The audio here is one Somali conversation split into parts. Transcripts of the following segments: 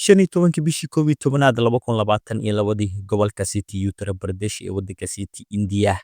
15-kii bishii 11aad 2022-dii, gobolka City Uttar Pradesh ee waddanka City India,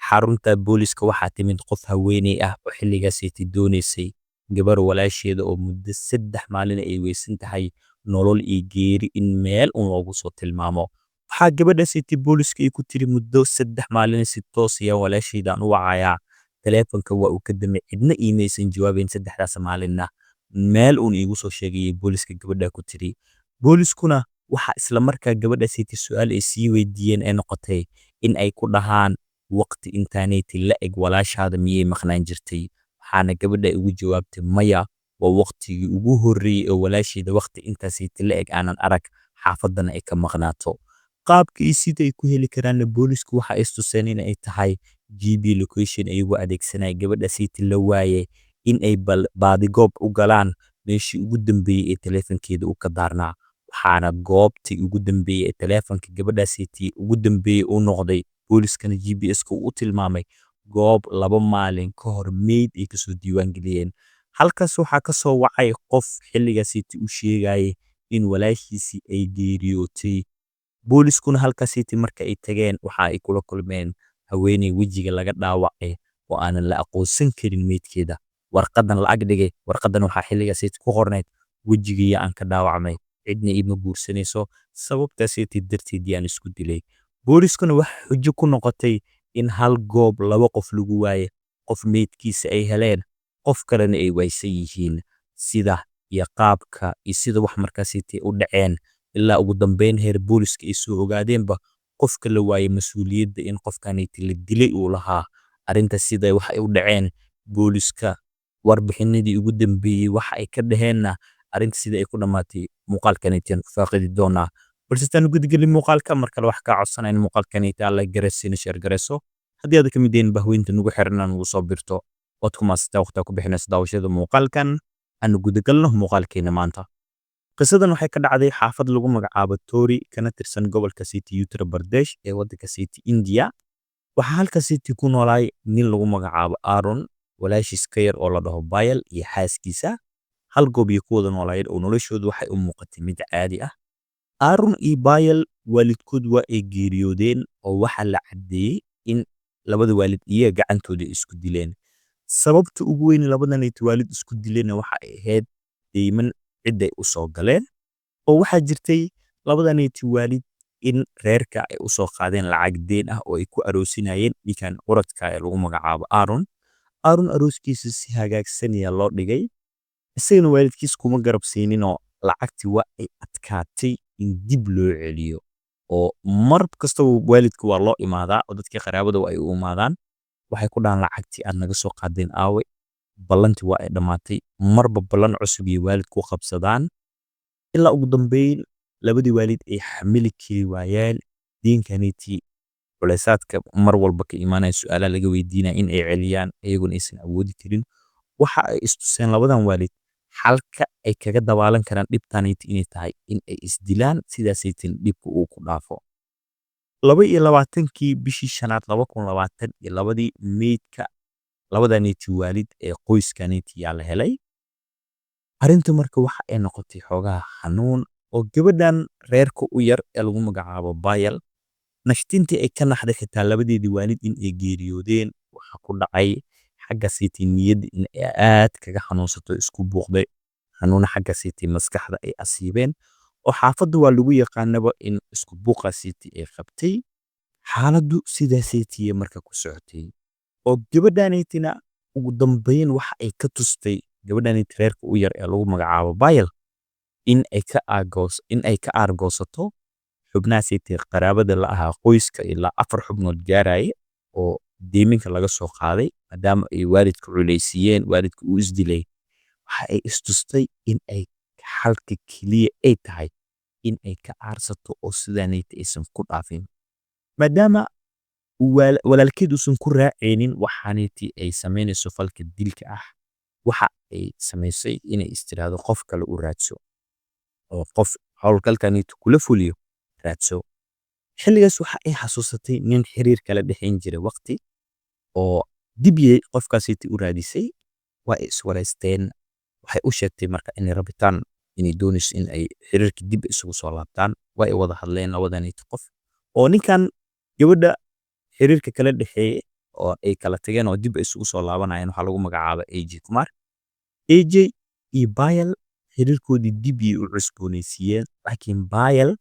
xarunta booliska waxaa timid qof haweeney ah oo xilligaas doonaysay gabar walaasheeda oo muddo 3 maalin ay weysan tahay nolol iyo geeri in meel un loogu soo tilmaamo. Waxaa gabadha City booliska ay ku tiri: "Muddo 3 maalin si toos ayaa walaashaydan u wacayaa, taleefanka waa uu ka damay, cidna iimaysan jawaabayn saddexdaas maalinna. Meel uun iigu soo sheegayay," booliska gabadha ku tiri. Booliskuna waxa isla markaa gabadha City su'aal ay sii weydiiyeen ee noqotay in ay ku dhahaan: "Waqti intaanayti la eg walaashaada miyay maqnaan jirtay?" Waxaana gabadha ay ugu jawaabtay: "Maya, waa waqtigii ugu horreeyay oo walaashayda waqti intaasayta la eg aanan arag, xaafaddana ay ka maqnaato." Qaabka iyo sida ay ku heli karaanna boolisku waxa ay istuseen in ay tahay GPS location iyagoo adeegsanaya gabadha City la waayay, in ay baadigoob u galaan meeshii ugu dambeeyey ee taleefankeeda uu ka daarnaa. Waxaana goobtii ugu dambeeyey ee taleefanka gabadha City ugu dambeeyey uu noqday, booliskana GPS-ka uu u tilmaamay, goob 2 maalin ka hor meyd ay kasoo diiwaan geliyeen. Halkaas waxaa ka soo wacay qof xilligaas City u sheegayay in walaashiisii ay geeriyootay. Booliskuna halkaas City marka ay tageen, waxa ay kula kulmeen haweeney wejiga laga dhaawacay oo aanan la aqoonsan karin meydkeeda. Warqadan la ag dhigay, warqadan waxaa xilligaas City ku qornayd: "Wejigii aan ka dhaawacmay, cidna iima guursanayso, sababtaas City darteed yaan isku dilay." Booliskuna wax xujo ku noqotay in hal goob laba qof lagu waayay, qof meydkiisa ay heleen, qof kalena ay waysan yihiin. Sida iyo qaabka iyo sida wax markaas City u dhaceen, ilaa ugu dambeyn heer booliska ay soo ogaadeenba qofka la waayay mas-uuliyadda in qofkaniti la dilay uu lahaa. Arrinta sida wax ay u dhaceen, booliska warbixinadii ugu dambeeyey waxa ay ka dhaheenna, arrinta sida ay ku dhammaatay, muuqaalkaniti ku faaqidi doonaa. Balse intaan gudagelin muuqaalka, mar kale wax kaa codsanaya in muuqaalkaniti aad like garaysiina, share garayso. Haddii aad ka mid yihiin bahweynta nugu xiran, nugu soo birto, waad ku mahadsantahay waqtiga ku bixinaysa daawashada muuqaalkan. Aanu gudagalno muuqaalkeena maanta. Qisadan waxay ka dhacday xaafad lagu magacaabo Tori, kana tirsan gobolka City Uttar Pradesh ee waddanka City India. Waxaa halka City ku noolaay nin lagu magacaabo Aaron, walaashiis ka yar oo la dhaho Bayal iyo xaaskiisa. Hal goob iyo ku wada noolaayeen oo noloshoodu waxay u muuqatay mid caadi ah. Aaron iyo Bayal waalidkood waa ay geeriyoodeen, oo waxaa la caddeeyey in labada waalid iyaga gacantooda isku dileen. Sababta ugu weyn labadan waalid isku dileenna waxa ay ahayd deyman cid ay u soo galeen, oo waxaa jirtay labadaniti waalid in reerka ay u soo qaadeen lacag deen ah oo ay ku aroosinayeen ninkan curadka ee lagu magacaabo Aaron. Aaron arooskiisa si hagaagsan ayaa loo dhigay, isagana waalidkiis kuma garab siininoo lacagtii waa ay adkaatay in dib loo celiyo, oo mar kastaba waalidka waa loo imaadaa oo dadkii qaraabada ay u imaadaan, waxay ku dhahaan: "Lacagtii aad naga soo qaadeen aawe? Ballantii waa ay dhammaatay." Marba ballan cusub iyo waalidku qabsadaan, ilaa ugu dambeyn labadii waalid ay xamili kari waayeen deenkaniti, culeysaadka mar walba ka imaanaya, su'aalaha laga weydiinaya in ay celiyaan iyaguna aysan awoodi karin. Waxa ay istuseen labadan waalid xalka ay kaga dabaalan karaan dhibtaniti inay tahay in ay isdilaan, sidaasaytin dhibka uu ku dhaafo. 22-kii bishii shanaad 2022-dii, meydka labadaniti waalid ee qoyskaniti yaa la helay. Arrintu marka waxa ay noqotay xoogaha xanuun, oo gabadhan reerka u yar ee lagu magacaabo Bayal, nashtintii ay ka naxday xitaa labadeedii waalid in ay geeriyoodeen, waxa ku dhacay xagga City niyadda in ay aad kaga xanuunsato, isku buuqday, xanuuna xagga City maskaxda ay asiibeen, oo xaafadda waa lagu yaqaanaba in isku buuqa City ay qabtay. Xaaladdu sidaasaytiye marka ku socotay, oo gabadhanaytina ugu dambeyn waxa ay ka tustay gabadhanayt reerka u yar ee lagu magacaabo Bayal in ay ka aargoosato xubnaha City qaraabada la ahaa qoyska, ilaa afar xubnood gaaraya oo deeminka laga soo qaaday. Maadaama ay waalidka culeysiiyeen, waalidka uu isdilay, waxa ay istustay in ay xalka keliya ay tahay in ay ka aarsato oo sidaanayta aysan ku dhaafin. Maadaama walaalkeed uusan ku raacaynin waxaanayti ay samaynayso falka dilka ah, waxa ay samaysay inay istiraahdo qof kale u raadso oo qof howlgalkaniti kula fuliyo raadso. Xilligaas waxa ay xasuusatay nin xiriir kala dhexayn jiray waqti oo dib yay qofkaasiti u raadisay. Waa ay iswareysteen. Waxay u sheegtay marka inay rabitaan Inay doonayso in ay xiriirka dib isugu soo laabtaan. Waa ay wada hadleen labadaniti qof oo ninkan gabadha xiriirka kala dhexeeyay oo ay kala tageen oo dib isugu soo laabanayeen waxaa lagu magacaaba AJ Kumar. AJ iyo Payal xiriirkoodii dib ayay u cusboonaysiiyeen, laakiin Payal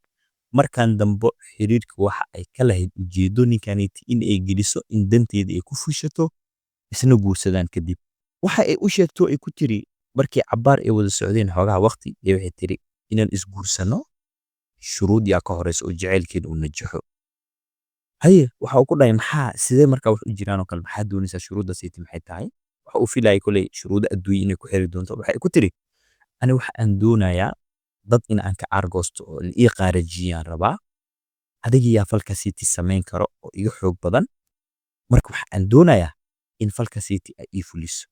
markan dambe xiriirka waxa ay ka lahayd ujeedo ninkaniti in ay geliso in danteeda ay ku fushato, isna guursadaan kadib. Waxa ay u sheegto ay ku tiri markii cabbaar ay wada socdeen xoogaha waqti ee waxay tiri, inaan isguursano shuruud yaa ka horeysa oo jaceylkeena uu najaxo. Haye, waxa uu ku dhahay, maxaa, sidee markaa wax u jiraan oo kale, maxaa doonaysaa, shuruuddaasiti maxay tahay? Waxa uu filayay koley shuruudo adduunye inay ku xiri doonto. Waxay ku tiri, ani waxa aan doonayaa dad in aan ka aargoosto oo la ii qaarajiyaan rabaa. Adiga yaa falkaasiti samayn karo oo iga xoog badan? Marka waxa aan doonayaa in falkaasiti ay ii fuliso.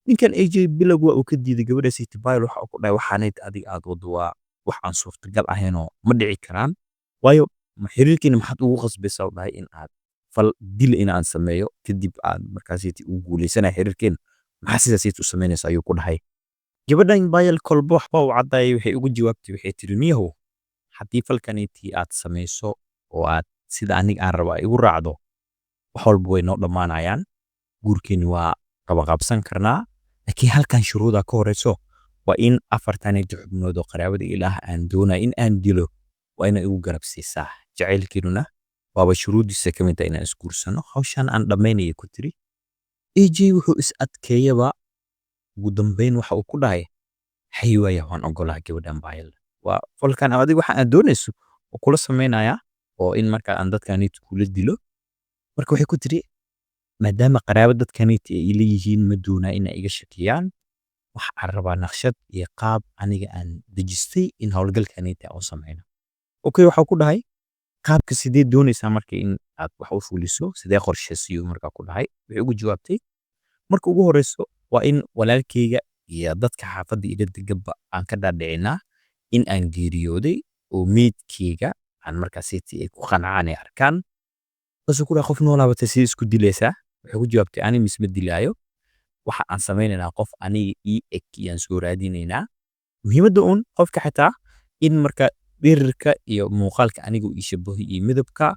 Ninkan AJ bilowg waa uu ka diiday gabadha City Payal. Waxa uu ku dhahay, waxaanayd adiga aad wado waa wax aan suurtagal ahayn oo ma dhici karaan, waayo xiriirkiina maxaad ugu qasbaysaa, u dhahay, in aad fal dil in aan sameeyo, kadib aad markaasiti ugu guuleysanaya xiriirkeena? Maxaa sidaasiti u samaynaysa, ayuu ku dhahay. Gabadhan Payal kolba waxba u caddaayay. Waxay ugu jawaabtay, waxay tiri, niyahow, haddii falkaniti aad samayso oo aad sida aniga aan rabo ay igu raacdo, wax walba way noo dhammaanayaan, guurkeeni waa qabaqabsan karnaa, laakiin halkan shuruudaa ka horeyso: waa in afartaniti xubnood oo qaraabada ilaah aan doonayo in aan dilo waa inay igu garab siisaa. Jacaylkiinuna waaba shuruuddiisa ka mid ah inaan isguursano, hawshan aan dhammaynaya, ku tiri. AJ wuxuu is adkeeyaba, ugu dambeyn waxa uu ku dhahay, hay waaya, waan ogolaa gabadhan Payal, waa falkan adiga waxa aad doonayso oo kula samaynayaa oo in marka aan dadkaniti kula dilo. Marka waxay ku tiri, maadaama qaraabo dadkaniti ay ila yihiin, ma doonaa inay iga shakiyaan. Waxaan rabaa naqshad iyo qaab aniga aan dejistay in howlgalkaniti aan u sameyno. Okay, waxaa ku dhahay, qaabka sidee doonaysaa marka in aad wax u fuliso, sidee qorshaysiyo? Markaa ku dhahay, waxay ugu jawaabtay, marka ugu horeyso waa in walaalkeyga iyo dadka xaafadda ila deganba aan ka dhaadhicinaa in aan geeriyooday oo meydkeyga aan markaasiti ay ku qancaan ay arkaan. Markaasuu ku dhahay, qof noolaa sidee isku dilaysaa? Waxay ku jawaabtay, ani misma dilaayo, waxa aan sameynaynaa qof aniga ii eg yaan soo raadinaynaa. Muhiimadda uun qofka xitaa in marka dhirirka iyo muuqaalka aniga uu ii shabaho iyo midabka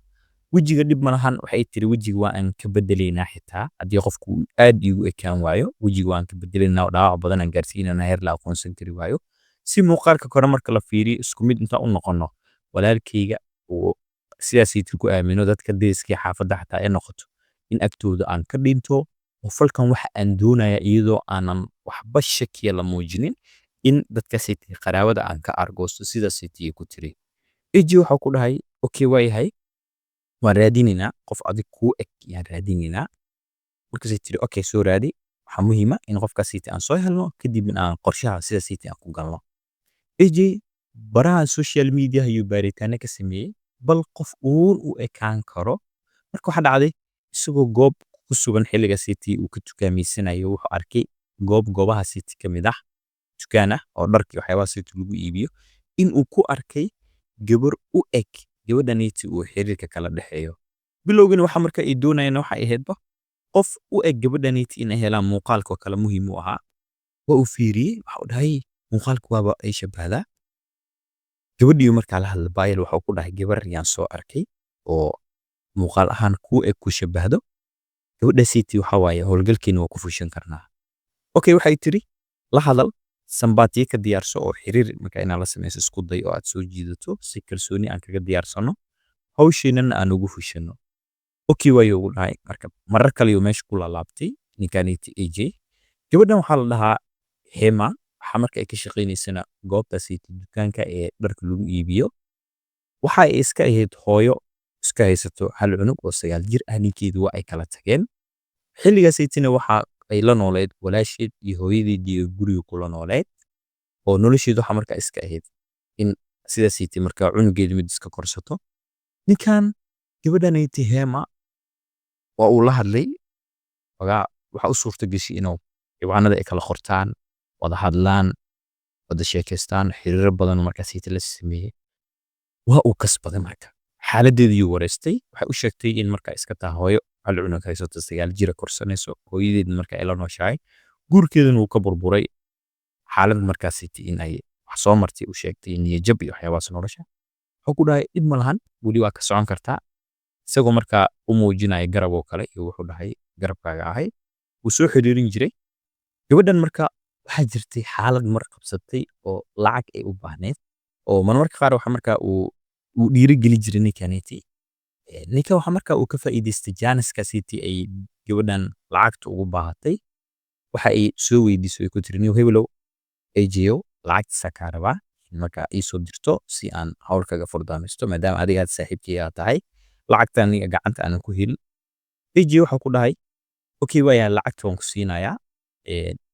wejiga dhib ma lahan. Waxay tiri, wejiga waa aan ka bedelaynaa, xitaa haddii qofku uu aad iigu ekaan waayo, wejiga waan ka bedelaynaa oo dhaawac badan aan gaarsiinaynaa heer la aqoonsan kari waayo, si muuqaalka kore marka la fiiriyo isku mid intaan u noqono, walaalkeyga uu sidaasaytu ku aamino, dadka deriska iyo xaafadda xataa ay noqoto in agtooda aan ka dhinto oo falkan waxa aan doonaya iyadoo aanan waxba shakiya la muujinin in dadkaasaytii qaraabada aan ka argoosto, sidaasaytii ku tiri. AJ waxaa ku dhahay, okay, waayahay, waan raadinaynaa, qof adig kuu eg yaan raadinaynaa. Markaasay tiri, okay, soo raadi, waxaa muhiima in qofkaasaytii aan soo helno, kadibna aan qorshaha sidaasaytii aan ku galno. AJ baraha social media ayuu baaritaano ka sameeyey bal qof uun u ekaan karo. Marka waxaa dhacday, isagoo goob ku sugan xilliga city uu ka tukaamaysanayo, wuxuu arkay goob goobaha city ka mid ah, dukaan ah oo dharkii waxyaabaha city lagu iibiyo, in uu ku arkay gabar u eg gabadhaniti uu xiriirka kala dhexeeyo. Bilowgana waxa marka ay doonayeen waxay ahaydba qof u eg gabadhaniti inay helaan, muuqaalka oo kale muhiim u ahaa. Waa uu fiiriyey, waxa uu dhahay, muuqaalka waaba ay shabahdaa gabadhii. Markaa la hadla Payal, waxa uu ku dhahay, gabar yaan soo arkay oo muuqaal ahaan kuu eg, ku shabahdo. Gabadha city waxa waaye howlgalkeena waa ku fushan karnaa. Okay, waxay tiri, la hadal, sambaatiye ka diyaarso oo xiriir marka inaad la sameyso isku day oo aad soo jiidato, si kalsooni aan kaga diyaarsano, hawsheenana aan ugu fushano. Okay, waayo, ugu dhahay. Marka marar kale ayuu meesha ku laalaabtay ninkaniti AJ. Gabadhan waxaa la dhahaa Hema. Waxaa marka ay ka shaqaynaysana goobtaasi dukaanka ee dharka lagu iibiyo. Waxa ay iska ahayd hooyo iska haysato hal cunug oo 9 jir ah. Ninkeedu waa ay kala tageen xilligaasaytina. Waxa ay la nooleed walaasheed iyo hooyadeed iyo guriga kula nooleed oo nolosheedu waxa markaa iska ahayd in sidaasaytii markaa cunugeedu mid iska korsato. Ninkan gabadhanayti Hema waa uu la hadlay ogaa. Waxa u suurta gashay inuu ciwaanada ay kala qortaan, wada hadlaan, wada sheekaystaan, xiriiro badan markaasayta la sameeyey. Waa uu kasbaday. Marka xaaladeeda yuu wareystay. Waxay u sheegtay in markaa iska tahay hooyo hal cunug haysato, 9 jira korsanayso, hooyadeedna marka ay la nooshahay, guurkeedana wuu ka burburay, xaalad markaasayta in ay Wax soo martay u sheegtay, niyad jab iyo waxyaabahaas nolosha. Wuxuu ku dhahay, "Dhib ma lahan, weli waa ka socon kartaa." Isagoo markaa u muujinaya garab oo kale iyo wuxuu dhahay, "Garabkaaga ahay." Wuu soo xiriirin jiray gabadhan. Marka waxaa jirtay xaalad mar qabsatay oo lacag ay u baahneyd, oo marmarka qaar waxa markaa uu dhiirigeli jiray ninkaneti. Ninka waxa markaa uu ka faa'iidaystay jaaniskaasiti ay gabadhan lacagta ugu baahatay. Waxa ay soo weydiisay, ay ku tiri, "Niyow hebelow, AJ-ow, lacagtiisa kaa rabaa in markaa ii soo dirto si aan hawl kaga furdaamaysto, maadaama adiga aad saaxiibkay aad tahay, lacagta aniga gacanta aanan ku helin." AJ wuxuu ku dhahay, "Okay, waaya, lacagta waan ku siinayaa,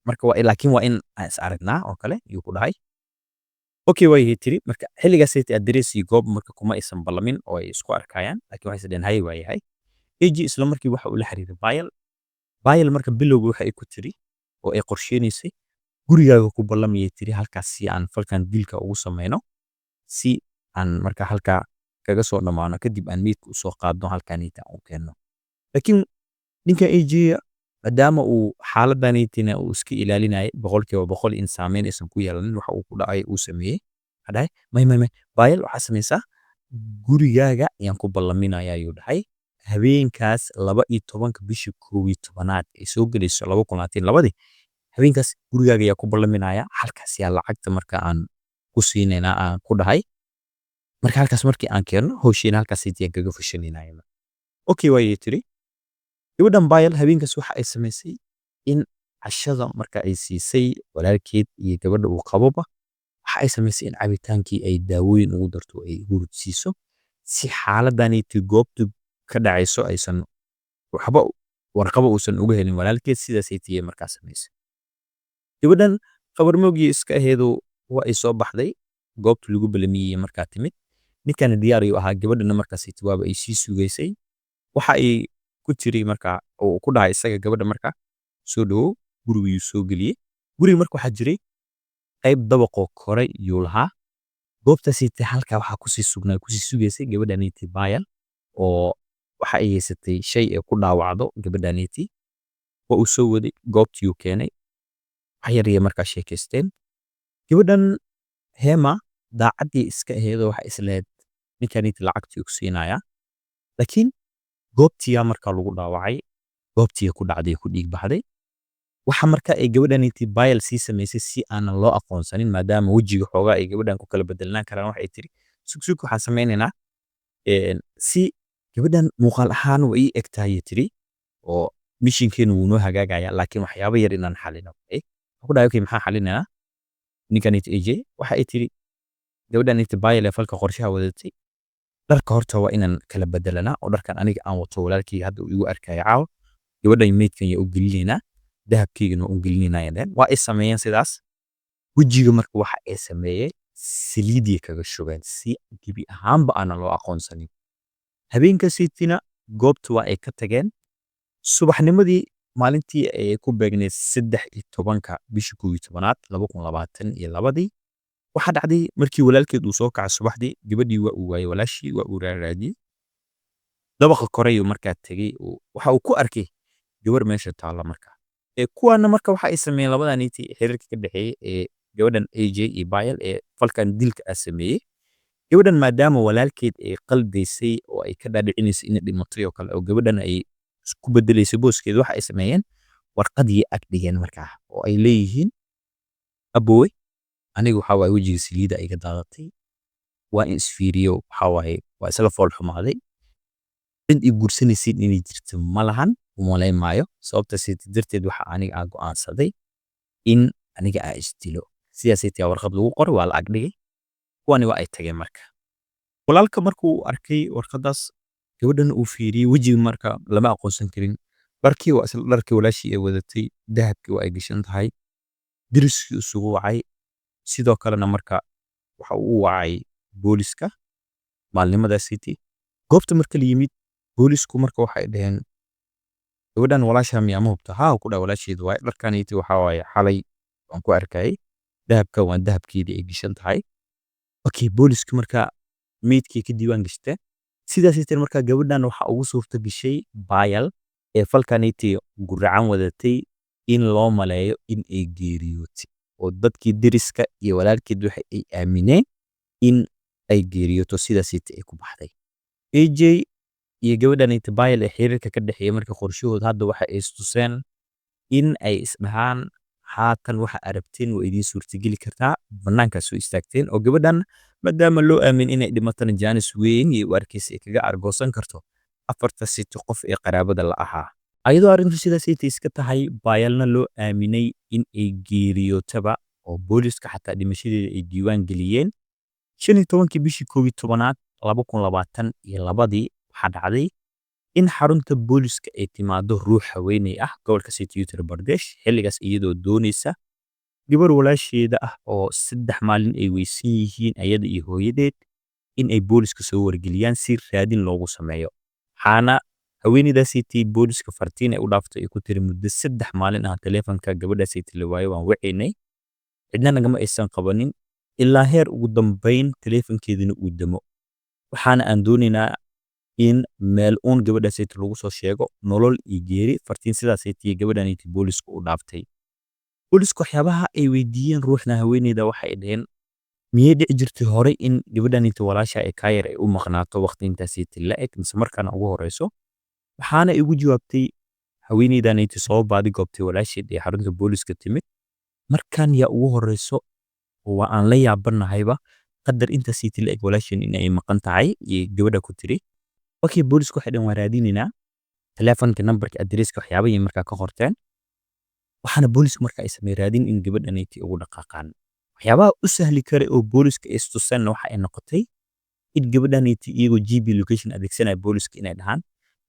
marka waa laakiin waa in aan is aragnaa oo kale," ayuu ku dhahay. "Okay," waayay tiri. Marka xilligaas address iyo goob marka kuma aysan ballamin oo ay isku arkayaan, laakiin waxay is dhaheen, "Haye, waayahay." AJ isla markii waxa uu la xiriiray Bayal. Bayal marka bilowga waxa ay ku tiri oo ay qorsheynaysay, "Gurigaaga ku ballamayay," tiri, "halkaas si aan falkan dilka ugu sameyno, si aan marka halkaa kaga soo dhammaano, kadib aan meydka usoo qaadno, halkaaniita aan u keenno." Laakiin ninka AJ, maadaama uu xaaladaniitina uu iska ilaalinayay 100% in saameyn aysan ku yeelanin waxa uu ku dhacay uu sameeyey, waxaa dhahay, "May, may, may, Bayal, waxaa samaysaa, gurigaaga ayaan ku ballaminaya," ayuu dhahay. Habeenkaas 12-ka bishii 11aad ay soo gelayso 2022-dii, habeenkaas gurigaaga ayaa ku ballaminaya, halkaas yaa lacagta marka aan ku siinaynaa, aan ku dhahay. Marka halkaas markii aan keenno, hawsheena halkaas ayaan kaga fushanaynaa. "Okay," waayay tiri gabadhan Bayal. Habeenkaas waxa ay samaysay in cashada marka ay siisay walaalkeed iyo gabadha uu qaboba, waxa ay samaysay in cabitaankii ay daawooyin ugu darto, ay hurudsiiso, si xaaladaniiti goobta ka dhacayso aysan waxba warqaba uusan uga helin walaalkeed. Sidaasay tiyay markaa samaysay. Gabadhan khabar moogii iska aheedu waa ay soo baxday goobta lagu balamiyey. Markaa timid, ninkana diyaar ayuu ahaa, gabadhana markaas waaba ay sii sugaysay. Waxa ay ku tiri markaa oo ku dhahay isaga gabadha, "Markaa soo dhawow." Gurigiyuu soo geliyey. Guriga marka waxaa jiray qayb dabaqoo koray yuu lahaa. Goobtaasite halkaa waxaa kusii sugnaa, kusii sugaysay gabadhaniti Bayal, oo waxa ay haysatay shay ay ku dhaawacdo gabadhaniti. Waa uu soo waday, goobtiiyuu keenay. Wax yar ayay markaa sheekaysteen. Gabadhan Hema daacaddii iska aheedoo waxay islehed ninkaniti lacagtii ku siinayaa, laakiin goobtiyaa markaa lagu dhaawacay, goobtiya ku dhacday, ku dhiig baxday. Waxa marka ay gabadhaniti Bayal sii samaysay si aanan loo aqoonsanin, maadaama wejiga xoogaa ay gabadhan ku kala bedelnaan karaan, waxay tiri, "Sug, sug, waxaan samaynaynaa si gabadhan muuqaal ahaan way ii eg tahay," tiri, "oo mishinkeenu wuu noo hagaagaya, laakiin waxyaabo yar inaan xalino." Wuxuu ku dhahay, "Okay, maxaan xalinaynaa?" Ninkaniti AJ waxa ay tiri gabadhaniti Bayal ee falka qorshaha wadatay, "Dharka horta waa inaan kala bedelanaa, oo dharkan aniga aan wato walaalkeyga hadda uu igu arkaya caawa, gabadhan meydkan yaa u gelinaynaa, dahabkeygana waa u gelinaynaa," ayay dhaheen. Waa ay sameeyeen sidaas. Wejiga marka waxa ay sameeyeen saliidiyay kaga shubeen si gebi ahaanba aanan loo aqoonsanin. Habeenkaasiitina goobta waa ay ka tageen. Subaxnimadii maalintii ay ku beegneyd 13-ka bishii 11aad 2022-dii, waxaa dhacday markii walaalkeed uu soo kacay subaxdii, gabadhii waa uu waayey. Walaashii waa uu raaraadiyey. Dabaqa korayuu markaa tegey, waxa uu ku arkay gabar meesha taalla. Markaa kuwaana marka waxa ay sameeyeen labadaniti xiriirka ka dhexeeyey ee gabadhan AJ iyo Bayal ee falkan dilka ah sameeyey, gabadhan maadaama walaalkeed ay qaldaysay oo ay ka dhaadhicinaysay inay dhimatay oo kale, oo gabadhan ay isku bedelaysay booskeeda, waxa ay sameeyeen warqadii ag dhigeen markaa oo ay leeyihiin, "Abowe, aniga waxaa waaye wejiga saliida iga daadatay, waa in isfiiriyo, waxaa waaye waa isla fool xumaaday, cid i guursanaysid inay jirto ma lahan umalayn maayo. Sababtaas darteed waxa aniga aan go'aansaday in aniga aan isdilo." Sidaasay taa warqad lagu qoray, waa la ag dhigay. Kuwani waa ay tageen. Marka walaalka markuu arkay warqadaas, gabadhan uu fiiriyey, wejiga marka lama aqoonsan karin, dharkii waa isla dharkii walaashii ay wadatay, dahabkii waa ay gashan tahay. Deriskii isugu wacay. Sidoo kalena marka waxa uu u wacay booliska. Maalnimadaasiti goobta marka la yimid, boolisku marka waxay dhaheen, "Gabadhan walaashaa miyaa? Ma hubta?" "Haa," ku dhahay, "walaasheedu waaye. Dharkaniti waxaa waaye xalay waan ku arkayay, dahabka waan dahabkeedii ay gashan tahay." Okay, booliska marka meydkii ka diiwaan gashteen. Sidaasay tiri marka gabadhan waxa ugu suurta gashay Bayal ee falkaniti guracan wadatay in loo maleeyo in ay geeriyootay. Oo dadkii deriska iyo walaalkeed waxa ay aamineen in ay geeriyooto, sidaasiti ay ku baxday. AJ iyo gabadhaniti Payal ee xiriirka ka dhexeeya, marka qorshahooda hadda waxa ay istuseen in ay isdhahaan haatan waxa arabteen waa idiin suurtageli kartaa. Bannaankaa soo istaagteen oo gabadhan maadaama loo aamin inay dhimatana, jaanis weyn iyo u arkaysa ay kaga argoosan karto afarta siti qof ee qaraabada la ahaa. Ayadoo arrintu sidaasayta iska tahay, Payalna loo aaminay in ay geeriyootaba oo booliska xataa dhimashadeeda ay diiwaan geliyeen, 15-kii bishii 11aad 2022-dii waxaa dhacday in xarunta booliska ay timaado ruux haweeney ah gobolka city Uttar Pradesh, xilligaas iyadoo doonaysa gabar walaasheeda ah oo 3 maalin ay weysan yihiin ayada iyo hooyadeed, in ay booliska soo wargeliyaan si raadin loogu sameeyo. Waxaana haweeneydaasiti booliska fartiin ay u dhaaftay ay ku tiri: "Muddo 3 maalin ah taleefanka gabadhaasiti la waayo, waan wacaynay, cidna nagama aysan qabanin ilaa heer ugu dambayn taleefankeedina uu damo. Waxaana aan doonaynaa in meel uun gabadhaasiti lagu soo sheego nolol iyo geeri." Fartiin sidaasiti gabadhaniti booliska u dhaaftay. Booliska waxyaabaha ay weydiiyeen ruuxna haweeneyda waxay dhaheen: "Miyay dhici jirtay hore in gabadhaniti walaasha ay kaa yar ay u maqnaato waqti intaasiti la eg, mise markaana ugu horeyso?" Waxaana igu jawaabtay haweeneydaniti soo baadi goobtay walaasheed ee xarunta booliska timid: "Markan yaa ugu horeyso oo waa aan la yaabanahayba qadar intaasiti la eg walaasheen in ay maqan tahay," iyo gabadha ku tiri. Okay, boolisku waxay dhaheen: "Waan raadinaynaa." Taleefanka, nambarka, adreeska, waxyaabahii markaa ka qorteen. Waxaana boolisku marka ay sameeyeen raadin in gabadhaniti ugu dhaqaaqaan. Waxyaabaha u sahli kara oo booliska ay istuseenna waxa ay noqotay in gabadhaniti iyagoo GP location adeegsanaya booliska inay dhahaan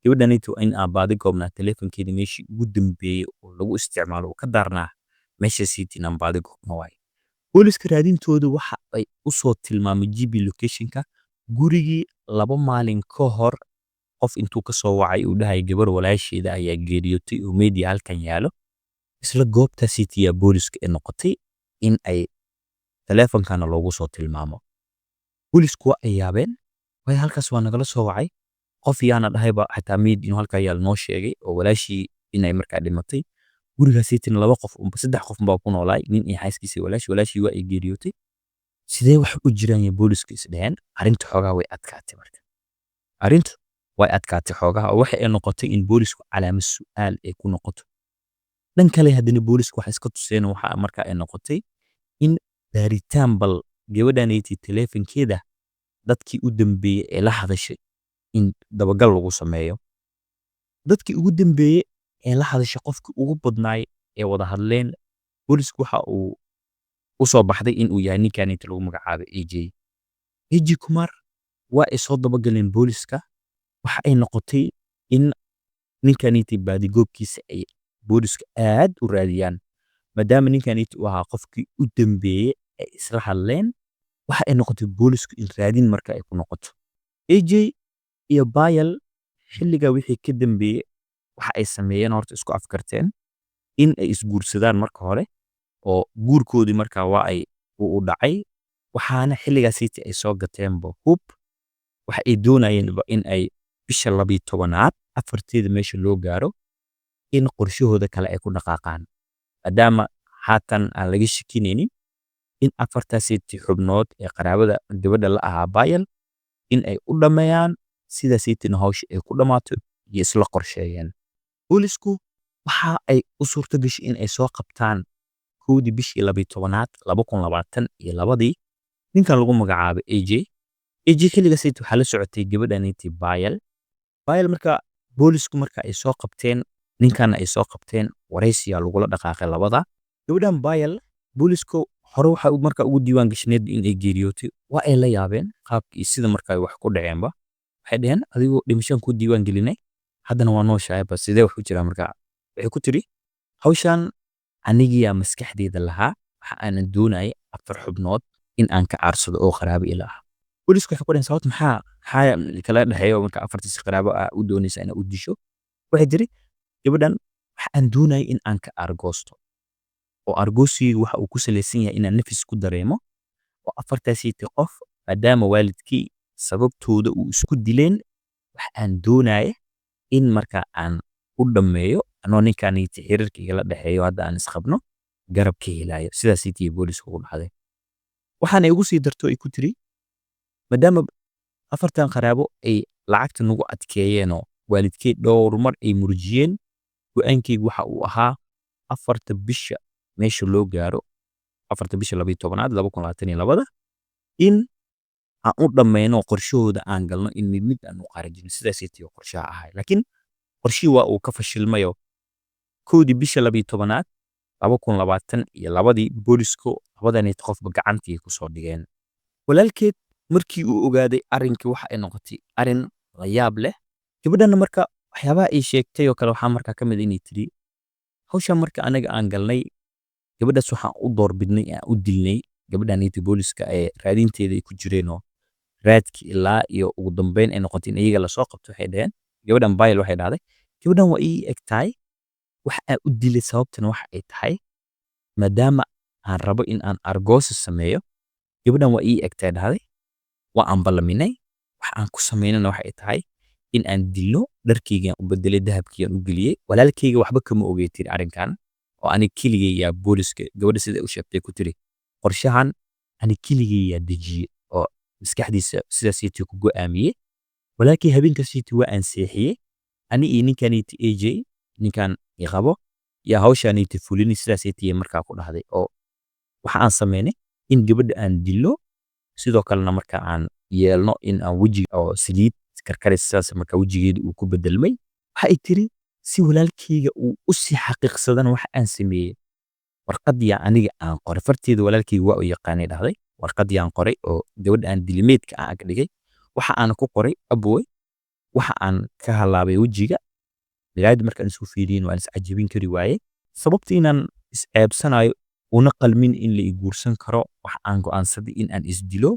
gabadhaniti waa in aan baadi goobnaa, taleefankeeda meeshii ugu dambeeyey oo lagu isticmaalo oo ka daarnaa meeshaasiti inaan baadi goobno waaye. Booliska raadintooda waxa ay u soo tilmaamay GP locationka gurigii 2 maalin ka hor qof intuu ka soo wacay uu dhahay gabar walaasheeda ayaa geeriyootay oo media halkan yaalo. Isla goobtaasiti yaa booliska ay noqotay in ay taleefankana loogu soo tilmaamo. Boolisku waa ay yaabeen, waayo halkaas waa nagala soo wacay qof yaana dhahayba xataa meyd inuu halkaa yaal noo sheegay oo walaashii inay markaa dhimatay. Gurigaasiitina laba qof, saddex qof baa ku noolaay, nin iyo xaaskiisa iyo walaashi. Walaashii waa ay geeriyootay, sidee wax u jiraan ya booliska is dheheen. Arrinta xoogaa way adkaatay. Marka arrintu way adkaatay xoogaha oo waxa ay noqotay in boolisku calaamad su'aal ay ku noqoto. Dhan kale haddana boolisku waxay iska tuseen, waxa marka ay noqotay in baaritaan bal gabadhaneyti taleefankeeda dadkii u dambeeyey ee la hadashay in dabagal lagu sameeyo. Dadkii ugu dambeeyey ee la hadashay, qofkii ugu badnaay ee wada hadleen, boolisku waxa uu u soo baxday in uu yahay ninkaniti lagu magacaabay AJ, AJ Kumar. Waa ay soo dabagaleen booliska. Waxa ay noqotay in ninkaniti baadigoobkiisa ay booliska aad u raadiyaan, maadaama ninkaniti uu ahaa qofkii u dambeeyey ay isla hadleen. Waxa ay noqotay boolisku in raadin marka ay ku noqoto AJ iyo Payal. Xilligaa wixii ka dambeeyey waxa ay sameeyeen, horta isku afkarteen in ay isguursadaan marka hore, oo guurkoodii markaa waa ay u dhacay. Waxaana xilligaasiiti ay soo gateenba hub. Waxa ay doonayeenba in ay bisha 12aad 4-teeda meesha loo gaaro in qorshahooda kale ay ku dhaqaaqaan, maadaama haatan aan laga shakinaynin in afartaasiiti xubnood ee qaraabada gabadha la ahaa Payal in ay u dhammeeyaan, sidaasiitina hawsha ay ku dhammaato iyo isla qorsheeyeen. Boolisku waxa ay u suurto gashay in ay soo qabtaan 1-dii bishii 12aad 2022-dii ninkan lagu magacaabo AJ. AJ xilligaasiiti waxaa la socotay gabadhaniti Payal. Payal marka boolisku marka ay soo qabteen ninkan, ay soo qabteen, waraysiyaa lagula dhaqaaqay labada. Gabadhan Payal boolisku hore waxa marka ugu diiwaan gashneed in ay geeriyootay. Waa ay la yaabeen qaabkii iyo sida marka ay wax ku dhaceenba. Waxay dhaheen: "Adigoo dhimashaan kuu diiwaan gelinay, haddana waa nooshahay, ba sidee wax u jiraa?" Marka waxay ku tiri: "Hawshan anigiyaa maskaxdeyda lahaa, waxa aanan doonayay afar xubnood in aan ka aarsado oo qaraabo ila ah." Boolisku waxay ku dhaheen: "Sababta maxaa kala dhexeeyo marka afartiis qaraabo ah u doonaysa inaad u disho?" Waxay tiri gabadhan: "Waxa aan doonayay in aan ka aargoosto, oo aargoosigayga waxa uu ku salaysan yahay inaan nafis ku dareemo oo afartaasiiti qof, maadaama waalidkii sababtooda uu isku dileen, waxa aan doonaya in marka aan u dhammeeyo anoo ninkaaniiti xiriirka igala dhexeeyo hadda aan isqabno." Garab ka helayo sidaasaytii booliska ugu dhacday. Waxaana igu sii darto ay ku tiri, maadaama afartan qaraabo ay lacagta nagu adkeeyeenoo waalidkey dhowr mar ay murjiyeen, go'aankeygu waxa uu ahaa 4ta bisha meesha loo gaaro, 4ta bisha 12aad 2022da, in aan u dhammayno qorshahooda, aan galno in mid mid aan u qaarajino. Sidaasaytii qorshaha ahay. Laakiin qorshihii waa uu ka fashilmayo. 1dii bisha 12aad 2022dii boolisku labadanit qofba gacantii kusoo dhigeen. Walaalkeed markii uu ogaaday arrinkii, waxa ay noqotay arrin la yaab leh. Gabadhana marka waxyaabaha ay sheegtay oo kale waxaa markaa ka mid inay tiri, hawshan marka anaga aan galnay, gabadhaas waxaan u doorbidnay, aan u dilnay gabadhaniti booliska ee raadinteeda ay ku jireenoo raadki ilaa iyo ugu dambeyn ay noqotay in iyaga lasoo qabto. Waxay dhaheen gabadhan Bayl, waxay dhahday, gabadhan waa ii eg tahay. Wax aan u dilay sababtana waxa ay tahay maadaama aan rabo in aan argoosi sameeyo. Gabadhan waa ii eg tahay, dhahday, waa aan ballaminay. Wax aan ku sameynana waxa ay tahay in aan dilno. Dharkeygaan u bedelay, dahabkiyaan u geliyey. Walaalkeyga waxba kama ogey, tiri, arrinkan oo aniga keligay yaa booliska. Gabadha sida u sheegtay ku tiri, qorshahan ani keligay yaa dejiyey oo maskaxdiisa sidaasaytii ku go'aamiyey. Walaalkey habeenkaasaytii waa aan seexiyey. Ani iyo ninkaniti AJ, ninkan i qabo, yaa hawshaaniti fulini. Sidaasaytii markaa ku dhahday oo waxa aan sameynay in gabadha aan dilno, sidoo kalena marka aan yeelno in aan wejiga oo saliid karkaraysa, sidaas marka wejigeeda uu ku bedelmay. Waxa ay tiri, si walaalkeyga uu u sii xaqiiqsadana, waxa aan sameeyey warqadii aniga aan qoray farteeda. Walaalkeyga waa u yaqaanay, dhahday. Warqadii aan qoray oo gabadha aan dilimeedka aan ag dhigay, waxa aan ku qoray, "Aboy, waxa aan ka halaabay wejiga. Miraayadda markaan isku fiiriyin waan is cajabin kari waaye. Sababta inaan is ceebsanayo una qalmin in la i guursan karo, waxa aan go'aansaday in aan isdilo."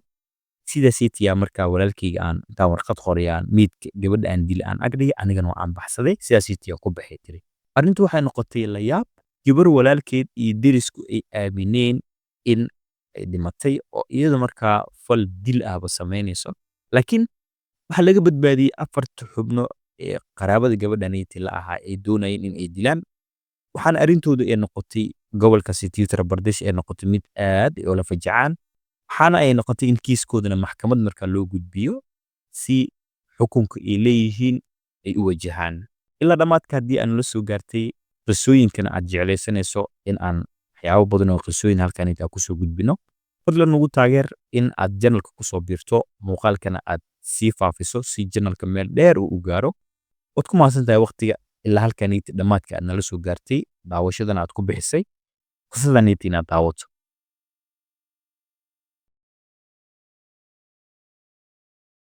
Sidaasaytiyaa markaa walaalkeyga aan intaan warqad qorayaan meydka gabadha aan dilay aan ag dhigay, anigana waa aan baxsaday. Sidaasaytiyaa ku baxay, tiri. Arrintu waxay noqotay la yaab. Gabar walaalkeed iyo derisku ay aamineen in ay dhimatay oo iyada markaa fal dil ahba samaynayso, laakiin waxaa laga badbaadiyey afarta xubno ee qaraabada gabadhaniti la ahaa ay doonayeen in ay dilaan. Waxaana arrintooda ay noqotay gobolka city Uttar Pradesh ay noqotay mid aad ay ula fajacaan. Waxaana ay noqotay in kiiskoodana maxkamad markaa loo gudbiyo si xukunka ay leeyihiin ay u wajahaan. Ilaa dhammaadka haddii aan la soo gaartay qisooyinkana aad jeclaysanayso in aan waxyaabo badan oo qisooyin halkan intaa kusoo gudbino, fadlan nagu taageer in aad channelka kusoo biirto, muuqaalkana aad sii faafiso si channelka meel dheer uu u gaaro. Waad ku mahadsan tahay waqtiga ilaa halkaniti dhammaadka aad nala soo gaartay, daawashadana aad ku bixisay qisadaniti inaad daawato.